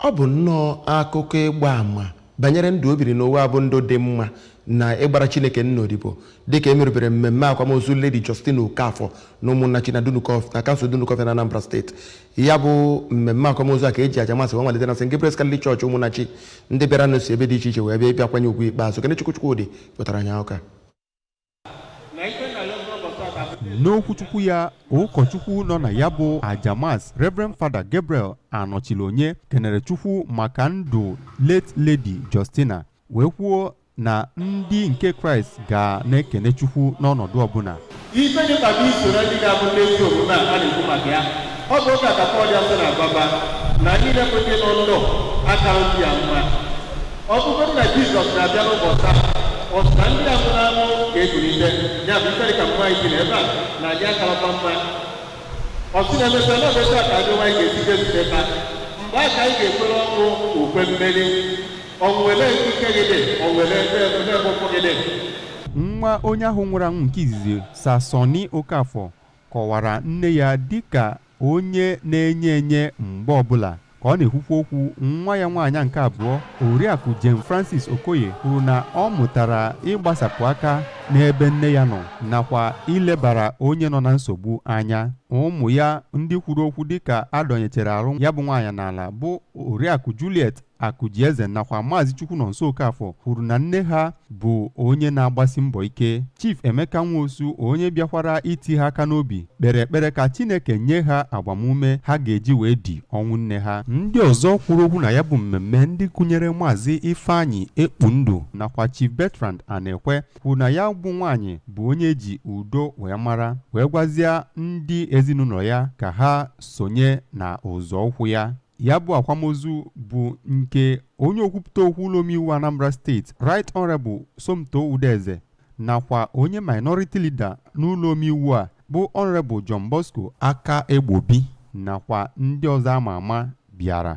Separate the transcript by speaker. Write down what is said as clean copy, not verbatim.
Speaker 1: Ọ bụ nnọọ akụkọ ịgba àmà banyere ndụ o biri n'ụwa bụ ndụ dị mma na ịgbara Chineke nna odibo, dịka emerubere mmemme akwamozu Lady Justina Okafor na Ụmụnnachi na Dunukọf na kansụl Dunukọfịa na Anambra Steeti. Ya bụ mmemme akwamozu a ka eji aja Mass wee malite na St. Gabriel's Catholic Church, Ụmụnnachi. Ndị bịara nụ si ebe dị iche iche wee bịa ịbịa kwanye ugwu ikpeazụ. Kenechukwu Chukwudị wetara anyị ụka.
Speaker 2: N'okwuchukwu ya, ụkọchukwu nọ na ya bụ aja Mass, Reverend Father Gabriel Anọchilonye, kenere Chukwu maka ndụ late Lady Justina, wee kwuo na ndị nke Kraịst ga na-ekene Chukwu n'ọnọdụ ọbụla.
Speaker 3: Ife dị mkpa bụ isoro ndị ga-abụ ndị ezi omume a a na-ekwu maka ya. Ọ bụ ụka ka Pọl ya sị na agwaba na niile bụ ndị nọ ndụ akara ndị ya mma. Ọ bụgodị na Jizọs na-abịa n'ụbọchị ahụ, ọ sị na ndị a nwụrụ anwụ ga-ekulite. Ya bụ ife dị ka mma anyị bi na ebe a na anyị akarakwa mma. Ọ sị na emesịa na ọbụ a ka anyị nwaanyị ga-esi jezute ebe a, mgbe a ka anyị ga-ekwere ọnwụ ukwe mmeri. Ọnwụ, ele ike gị dị? Ọnwụ, ele ebe ebe ụkwụ gị dị?
Speaker 2: Nwa onye ahụ nwụrụ anwụ nke izizi, Sasoni Okafọ, kọwara nne ya dịka onye na-enye enye mgbe ọbụla. Ka ọ na-ekwukwa okwu, nwa ya nwaanyị nke abụọ, Oriakụ Jane Francis Okoye, kwuru na ọ mụtara ịgbasapụ aka n'ebe nne ya nọ nakwa ilebara onye nọ na nsogbu anya. Ụmụ ya ndị kwuru okwu dịka adọnyechere arụ ya bụ nwaanyị n'ala bụ Oriakụ Juliet Akụjieze nakwa Maazị Chukwunọnso Okafọ kwuru na nne ha bụ onye na-agbasi mbọ ike. Chief Emeka Nwosu, onye bịakwara iti ha aka n'obi, kpere ekpere ka Chineke nye ha agbamume ha ga-eji wee di ọnwụ nne ha. Ndị ọzọ kwuru okwu na ya bụ mmemme, ndị gụnyere Maazị Ifeanyị Ekpundụ nakwa Chief Bertrand Anekwe, kwuru na ya bụ nwaanyị bụ onye eji udo wee mara, wee gwazie ndị ezinụlọ ya ka ha sonye na ụzọ ụkwụ ya. Ya bụ akwamozu bụ nke onye okwupụta okwu ụlọ omeiwu Anambra Steeti, Right Honorable Somto Udeze, nakwa onye minority leader n'ụlọ omeiwu a bụ Honorable John Bosco Aka Egbobi nakwa ndị ọzọ ama ama bịara.